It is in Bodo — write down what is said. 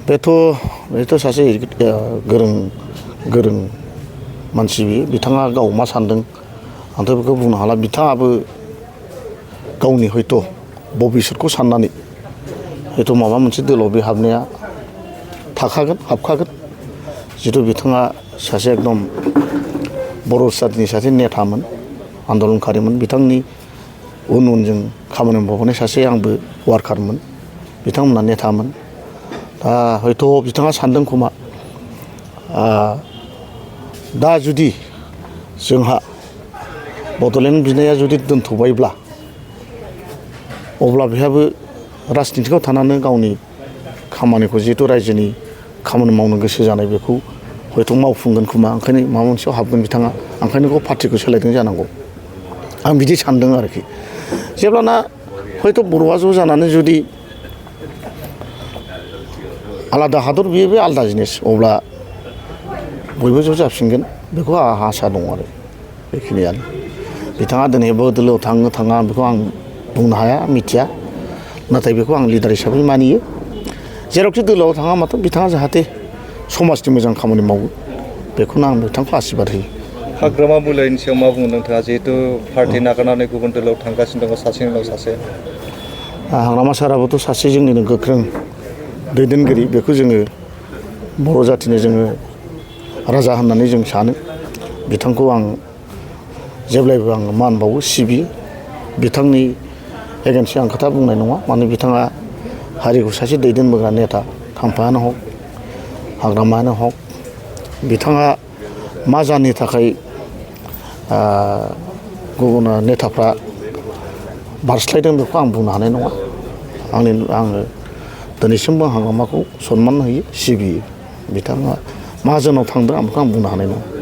बेथ' सासे गोरों मानसि बिथाङा गाव मा सानदों आंथ' बेखौ बुंनो हाला बिथाङाबो गावनि हयथ' भबिसतखौ साननानै हयथ' माबा मोनसे दोलाव बे हाबनाया हाबखागोन जिथु बिथाङा सासे एकदम बर' जातिनि सासे नेतामोन आन्दलनकारिमोन बिथांनि उन खामानि मावबोनाय सासे आंबो वार्कारमोन बिथांमोना नेतामोन दा हयथ' बिथाङा सानदों खोमा दा जुदि जोंहा बड'लेण्ड बिनाया जुदि दोनथ'बायब्ला अब्ला बेहाबो राजनितिकआव थानानै गावनि खामानिखौ जिहेतु रायजोनि खामानि मावनो गोसो जानाय बेखौ हयथ' मावफुंगोन खोमा ओंखायनो माबा मोनसेयाव हाबगोन बिथाङा ओंखायनो पार्टिखौ सोलायदों जानांगौ आं बिदि सानदों आरोखि जेब्लाना हयथ' बर'आ ज' जानानै जुदि आलादा हादर बियो बे आलादा जिनिस अब्ला बयबो ज' जाफिनगोन बेखौ आंहा आसा दं आरो बेखिनियानो बिथाङा दिनै दोलोआव थाङा बेखौ आं बुंनो हाया मिथिया नाथाय बेखौ आं लिडार हिसाबै मानियो जेरावखि दोलोआव थाङा माथो बिथाङा जाहाथे समाजनि मोजां खामानि मावो बेखौनो आं बिथांखौ आसिरबाद होयो हाग्रामा बुलायनि सायाव मा बुङो नोंथाङा जिहेतु पार्टि नागारनानै गुबुन दोलोआव थांगासिनो दङ सासेनि उनाव सासे हाग्रामा साराबोथ' सासे जोंनिनो गोख्रों दैदेनगिरि बेखौ जोङो बर' जाथिनि जोङो राजा होननानै जों सानो बिथांखौ आं जेब्लायबो आं मान बावो सिबियो बिथांनि एगेन्सै आं खोथा बुंनाय नङा मानो बिथाङा हारिखौ सासे दैदेनबोग्रा नेता खाम्फायानो हक हाग्रामायानो हक बिथाङा मा जाहोननि थाखाय गुबुन नेताफ्रा बारस्लायदों बेखौ आं बुंनो हानाय नङा आङो दिनैसिमबो हाग्रामाखौ सनमान होयो सिबियो बिथाङा मा जाहोनाव थांदों आं बेखौ आं बुंनो हानाय नङा